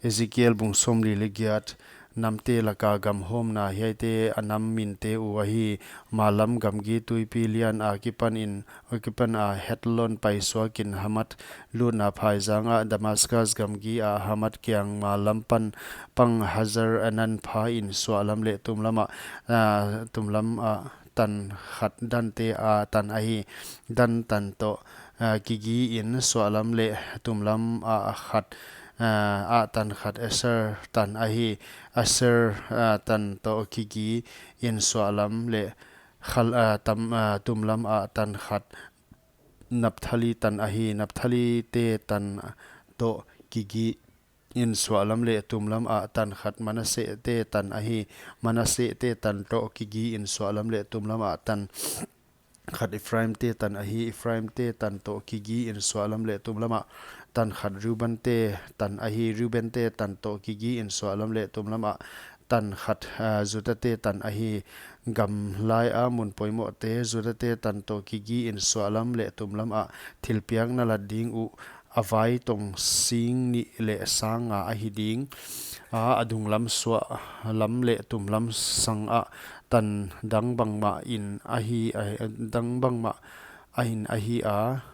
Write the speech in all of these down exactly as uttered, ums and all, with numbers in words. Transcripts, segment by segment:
Ezekiel bung sawmli leh giat. Namte laka gam hawmna. Hiaite a nam minte uh ahi: Malam gamgi tuipi lian akipan in, akipan a Hetlon paisuakin Hamat lutna phaizang ah, Damaskas gamgi a Hamat kiang malam pan pang Hazar Enan pha in suahlam leh tumlam ah, ah, tumlam ah tan khat, Dante a tan ahi. Dan tan toh, ah, kigi in suahlam leh tumlam ah khat, ah, ah tan khat, Aser tan ahi. Aser, ah, tan toh kigi in suahlam leh khal, ah, tam, ah, tumlam ah tan khat, Naphtali tan ahi. Naphtali te tan toh kigi in suahlam leh tumlam ah tan khat, Manase te tan ahi. Manase te tan toh kigi in suahlam leh tumlam ah tan khat, Ephraim te tan ahi. Ephraim te tan toh kigi in suahlam leh tumlam ah tan khat, Reuben te tan ahi. Reuben te tan toh kigi in suahlam leh tumlam ah tan khat, ah, Juda te tan ahi. Gam lai a mun poimohte, Juda te tan toh kigi in suahlam leh tumlam ah thilpiak na lat ding uh, a vai tong sing nih leh sang nga ahi ding a, a dunglam suahlam leh tumlam sang ah tan dang bangmah in ahi, a, dang bangmah a in ahi a,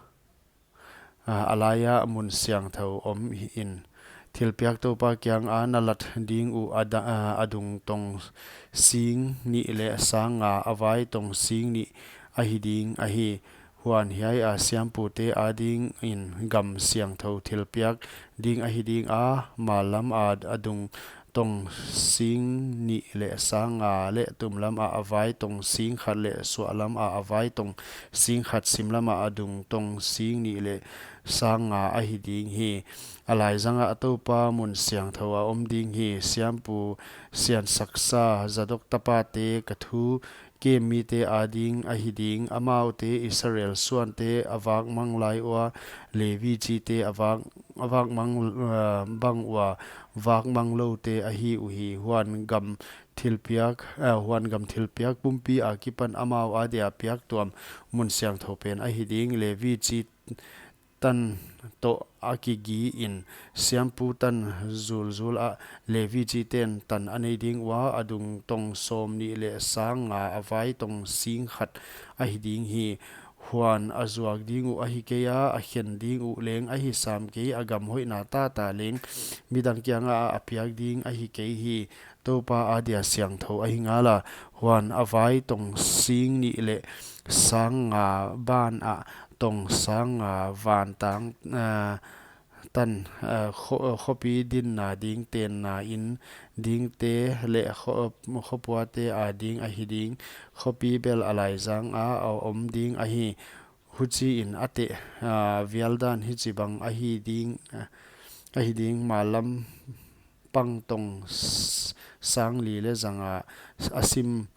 a, a lai ah mun siangthou om in. Thilpiak Toupa kiang a na lat ding uh a da-, a, a dung tong sing nih leh sang nga, a vai tong sing nih ahi ding ahi. Huan hiai a siampute adingin gam siangthou thilpiak ding ahi ding a, malam a, a dung tong sing nih leh sang nga leh tumlam ah a vai tong sing khat leh suahlam ah a vai tong sing khat, simlam ah a dung tong sing nih leh sang nga ahi ding hi. A laizang ah Toupa mun siangthou a om ding hi. Siampu siansaksa Zadok tapate ka thu kem mite ading ahi ding, amaute Israel suante a vakmang lai ua Levi chite a vak, a vakmang, eh, bang ua vakmang loute ahi uhi. Huan gam thilpiak, eh, huan gam thilpiak pumpi akipan amau adia piak tuam mun siangthou pen ahi ding. Levi chi tan toh a kigi in siampu tan zulzul ah Levi chiten tan a nei ding ua, a dung tong sawm nih leh sang nga, a vai tong sing khat ahi ding hi. Huan a zuak ding uh ahi kei a, a khen ding uh leng ahi sam kei, a gam hoihna tata leng midang kiangah a piak ding ahi kei hi. Toupa adia siangthou ahi ngala. Huan a vai tong sing nih leh sang nga ban ah tong sang nga vantang, ah, tan, ah, kho-, khopi dinna ding tenna in dingte leh kho-, khopuate ading ahi ding. Khopi bel a laizang a, a om ding ahi. Huchiin a teh, ah, vial dan hichibang ahi ding, ah, ahi ding, malam pang tong s-, sang li leh zanga, a sim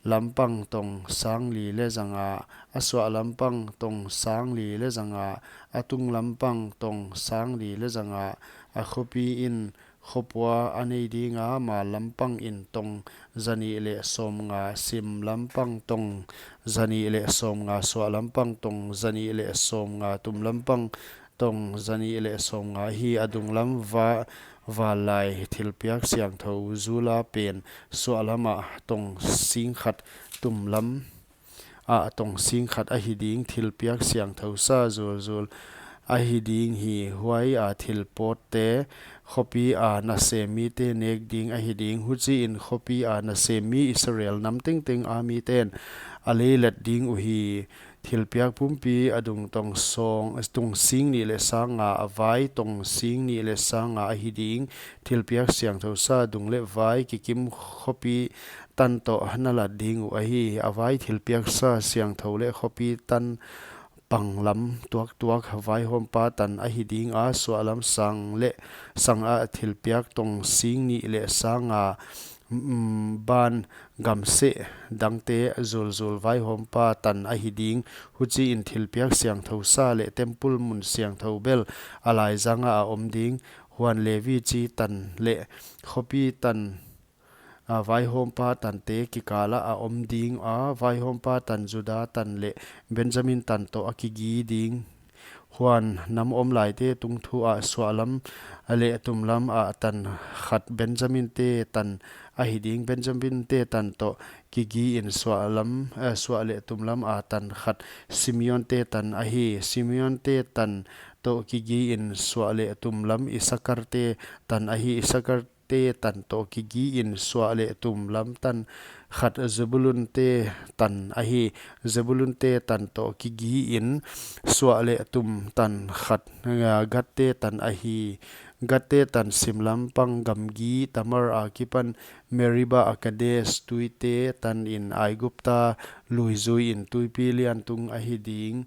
lam pang tong sang li leh zanga, a suahlam pang tong sang li leh zanga, a tunglam pang tong sang li leh zanga, a khopi in khopua a nei ding a, malam pang in tong zanih leh sawm nga, simlam pang tong zanih leh sawm nga, suahlam pang tong zanih leh sawm nga, tumlam pang tong zanih leh sawm nga hi. A dunglam va-, val lai thilpiak siangthou zula pen suahlam ah tong sing khat, tumlam ah tong sing khat ahi ding. Thilpiak siangthou sa zulzul ahi ding hi. Huai a thil pawtte khopi a nasem mite nek ding ahi ding. Huchiin khopi a nasem mi Israel nam tengteng a miten a leilet ding uhi. Thilpiak pumpi a dung tong sawng, tong sing nih leh sang nga, a vai tong sing nih leh sang nga ahi ding. Thilpiak siangthou sa dung leh vai kikim khopi tan toh na lat ding uh ahi. A vai thilpiak sa siangthou leh khopi tan panglam tuaktuak vaihawmpa tan ahi ding a, suahlam sang leh sang ah thilpiak tong sing nih leh sang nga, mm, ban gamseh dangte zulzul vaihawmpa tan ahi ding. Huchiin thilpiak siangthou sa leh temple mun siangthou bel a laizang ah a om ding. Huan Levi chi tan leh khopi tan, a, vaihawmpa tante kikal ah a om ding a, vaihawmpa tan Juda tan leh Benjamin tan toh a kigi ding. Huan nam omlaite tungthu ah suahlam leh tumlam ah tan khat Benjaminte tan ahi ding. Benjaminte tan toh kigiin suahlam, eh, suah leh tumlam ah tan khat Simeonte tan ahi. Simeonte tan toh kigiin suah leh tumlam Isakarte tan ahi. Isakarte tan toh kigiin suah leh tumlam tan khat Zebulunte tan ahi. Zebulunte tan toh kigiin suah leh tum tan khat, ah, Gadte tan ahi. Gadte tan simlam pang gamgi Tamar akipan Meriba a Kades tuite tanin Aigupta lui zuiin tuipi lian tung ahi ding.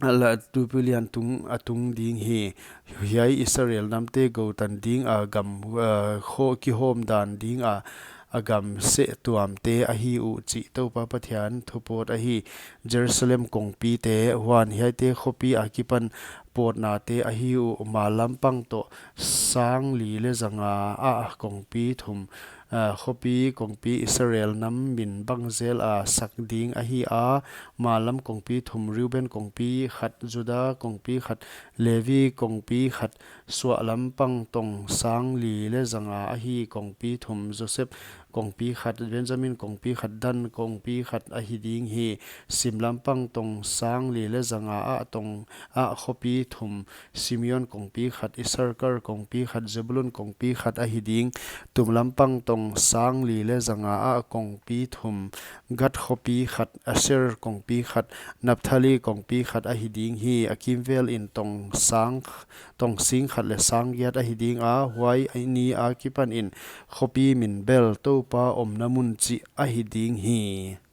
La tuipi lian tung a tung ding hi. Hiai Israel namte gou tan ding a gam, eh, kho kihawm dan ding a, a gam seh tuamte ahi uh chih Toupa Pathian thupawt ahi. Jerusalem kongpite. Huan hiaite khopi akipan pawtnate ahi uh: mallam pang toh sang li leh zanga ah kongpi thum, ah, khopi kongpi Israel nam min bang zel a sak ding ahi a, mallam kongpi thum: Reuben kongpi khat, Juda kongpi khat, Levi kongpi khat. Suahlam pang tong sang li leh zanga ahi kongpi thum: Joseph kongpi khat, Benjamin kongpi khat, Dan kongpi khat ahi ding hi. Simlam pang tong sang li leh zanga ah tong ah khopi thum: Simeon kongpi khat, Isakar kongpi khat, Zebulun kongpi khat ahi ding. Tumlam pang tong sang li leh zanga ah kongpi thum: Gad khopi khat, Aser kongpi khat, Naphtali kongpi khat ahi ding hi. A kimvelin tong sang, tong sing khat leh sang giat ahi ding a, huai ni akipanin khopi min bel Toupa omna mun chih ahi ding hi.